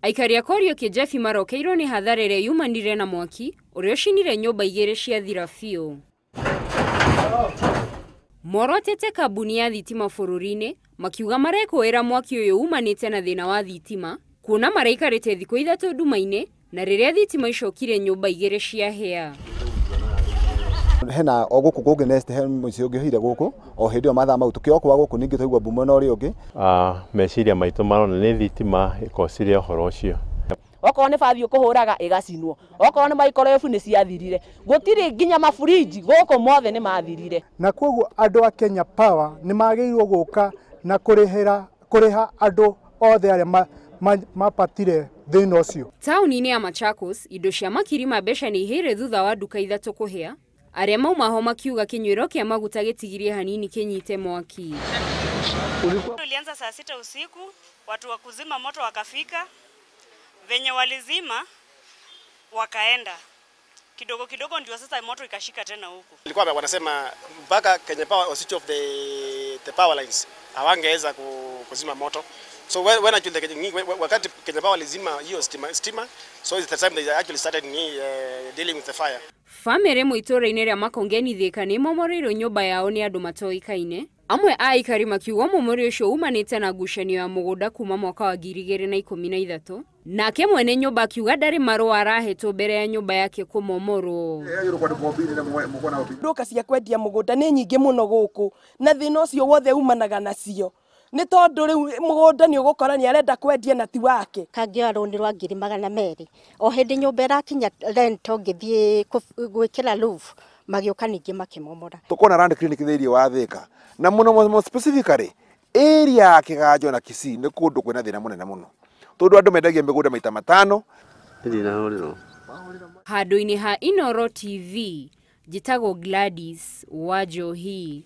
Aikari a Korio Kĩjabi marokeirwo nĩ hathara ĩrĩa yumanire na mwaki ũrĩa ũcinire nyũmba igĩrĩ ciathira biũ. Morotete kambuni ya thitima bũrũri-inĩ makiuga marekũĩra mwaki ũyũ umanĩte na thĩna wa thitima kuona maraikarĩte thikũ 3 nduma-inĩ na rĩrĩa thitima icokire nyũmba igĩrĩ ciahĩa. Hena o gũkũ kũngĩ nest he mũciĩ ũngĩ ũhire gũkũ o hĩndĩ ĩyo mathaa mau tũkĩoka gũkũ ningĩ twaigua mbu mwena ũrĩa ũngĩ. Meciria maitũ marona nĩ thitima ĩkocire ũhoro ũcio. Okorwo nĩ bathi ũkũhũraga ĩgacinwo, okorwo nĩ microwave nĩ ciathirire, gũtirĩ nginya maburinji gũkũ mothe nĩ mathirire. Na koguo andũ a Kenya Power nĩ magĩrĩirwo gũka na kũrĩha andũ othe arĩa mapatire thĩna ũcio. Taũni-inĩ ya Machakos indo cia makiri ma mbeca nĩ ihĩire thutha wa nduka 3 kũhĩa. Arĩa mauma ho makiuga kĩnyuĩro kĩa maguta gĩtigirie hanini kĩnyite mwaki. Ilianza saa 6 usiku, watu wa kuzima moto wakafika, venye walizima wakaenda kidogo kidogo, ndio sasa moto ikashika tena huku. Ilikuwa wanasema mpaka Kenya Power switch off the power lines hawangeweza kuzima moto. So when actually wakati Kenya Power lizima hiyo stima, so it's the time they actually started dealing with the fire. Famere mwitũra-inĩ rĩa Makongeni Thika nĩ momoreirwo nyũmba yao nĩ andũ matoĩkaine. Amwe a aikari makiuga mũmori ũcio umanĩte na ngucanio ya mũgũnda kuma mwaka wa 2013. Nake mwene nyũmba akiuga ndarĩ marũa arahetwo mbere ya nyũmba yake kũmomorwo. Nduka cia kwendia mũgũnda nĩ nyingĩ mũno gũkũ na thĩna ũcio wothe umanaga nacio. Nĩ tondũ rĩu mũgũnda nĩ ũgũkora nĩ arenda kwendia na ti wake. Kangĩoya rũni rwa 200,000 o hĩndĩ nyũmba ĩrakinya rent ũngĩthiĩ gwĩkĩra roof magĩũka ningĩ makĩmomora. Tũkona Land Clinic thĩinĩ wa Thika na mũno mũno specifically area ya Kĩganjo na Kisii nĩ kũndũ kwĩna thĩna mũnene mũno tondũ andũ mendagia mĩgũnda maita 5. Handũ-inĩ ha Inooro TV njĩtagwo Gladys Wanjohi.